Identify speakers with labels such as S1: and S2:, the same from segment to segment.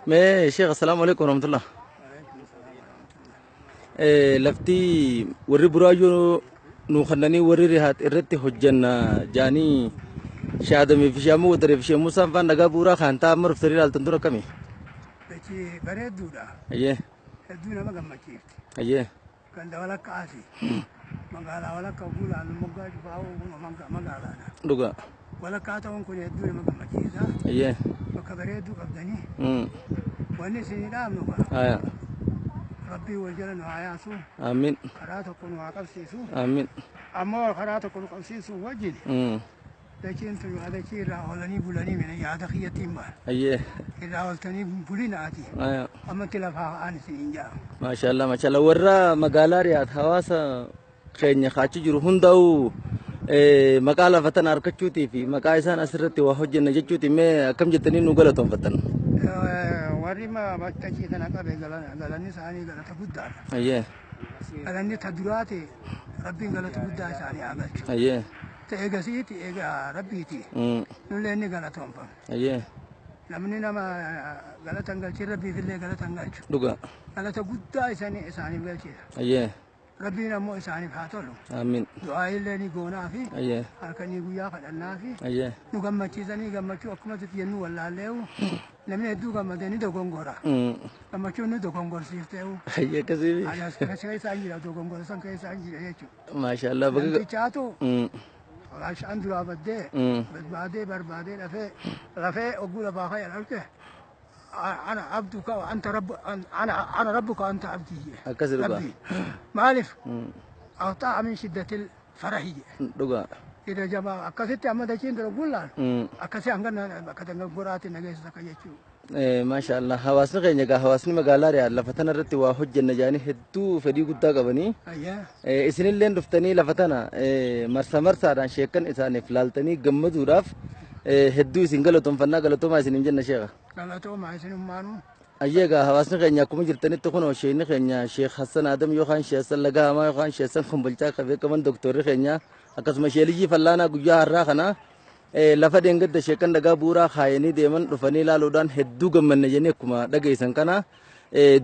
S1: Mee Sheekh, assalaamu alaikum warahmatullah. Lafti warri Buraayyuu nu kannanii warri Rihaat irratti hojjanna jaanii shaadamii fi shaamuu wadaree fi sheemuu isaan faan dhagaa bu'uuraa kan ta'a amma dhuftanii ilaaltan tura akkami?
S2: Dachii bareedduudha.
S1: Ayyee.
S2: Hedduu nama gammachiifti.
S1: Ayyee.
S2: Ganda walakkaati. Magaalaa walakka guulaan moggaa cufaa magaalaadha.
S1: Dhugaa.
S2: Walakkaa ta'uun kun hedduu nama gammachiisa.
S1: Ayyee.
S2: Bakka bareedduu qabdanii. Wanni isin dhaabnu
S1: Aya.
S2: Rabbii wal jala nu haa yaasu.
S1: Amiin.
S2: Karaa tokko nu haa qabsiisu.
S1: Amiin.
S2: Ammoo karaa tokko nu qabsiisu wajjin dachiin tun waa dachii irraa oolanii bulanii mina yaada kiyyatti hin bahan.
S1: Ayyee.
S2: Irraa ooltanii bulinaati.
S1: Aya.
S2: Ammatti lafaa ka'aan isin hin jaa.
S1: Maashaallah, maashaallah, warra magaalaa Riyaad hawaasa keenya kaachi jiru hundaa'u maqaa lafa tana harkachuutii fi maqaa isaan asirratti waa hojjenna jechuuti mee akkam jettanii nu galatoonfattan?
S2: Warri dachii tana qabe galanni isaanii galata guddaadha.
S1: Ayyee.
S2: Galanni ta duraati Rabbiin galata guddaa isaanii haa galchu.
S1: Ayyee.
S2: Ta eegasiiti eegaa Rabbiiti. Nullee inni galatoonfama.
S1: Ayyee.
S2: Namni nama galata hin galchin Rabbiifillee galata hin galchu.
S1: Dhugaa.
S2: Galata guddaa isaaniif galchina.
S1: Ayyee.
S2: Rabbiin ammoo isaaniif haa tolu.
S1: Amiin.
S2: Du'aa illee ni goonaa fi
S1: Ayyee.
S2: halkanii guyyaa kadhannaa fi
S1: Ayyee.
S2: nu gammachiisanii gammachuu akkuma jennu wallaalleewu namni hedduu gammadee ni dogongora. Gammachuun ni dogongorsiifteewu.
S1: Ayyee, akkasii.
S2: Ani as keessa hin jira, dogongora san keessa hin jira jechuudha.
S1: Maashaallah, bakka.
S2: Namtichaatu Raashaan duraa baddee barbaadee barbaadee lafee lafee ogguu lafaa ka'e arge, "أنا عبدك وأنت رب، أنا ربك وأنت عبدي."
S1: Akkasi, dhugaa.
S2: Rabbi maaliif أخطأ من شدة الفرح.
S1: Dhugaa.
S2: Irra jabaa akkasitti amma dachiin dura gullaan akkasii hanga bakka dangaggoraatti nageessa akka jechuudha.
S1: Maashaallah, hawaasni keenya egaa hawaasni magaalaa Riyaad lafa tana irratti waa hojjenna jedhanii hedduu fedhii guddaa qabanii.
S2: Ayyaa.
S1: Isinilleen dhuftanii lafa tana marsa marsaadhaan sheekkan isaaniif laaltanii gammaduudhaaf hedduu isin galatoonfannaa, galatoomaa isiniin jenna, sheekha.
S2: Galatoomaa isinummaanuu.
S1: Ayyee, egaa hawaasni keenya akkuma jirtanitti kunoo sheekni keenya Sheekh Hassan Adam yookaan Sheekh Hassan Lagaa Hamaa yookaan Sheekh Hassan Kombolchaa kan beekaman, doktorri keenya akkasuma Sheeliyyii Fallaanaa guyyaa har'aa kana lafa dheengadda sheekkan dhagaa bu'uuraa kaayanii deeman dhufanii ilaaluudhaan hedduu gammanne jennee akkuma dhageessan kana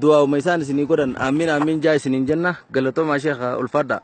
S1: du'aa'uma isaan isinii godhan amiin amiin jaa isiniin jenna. Galatoomaa sheekha, ulfaadha.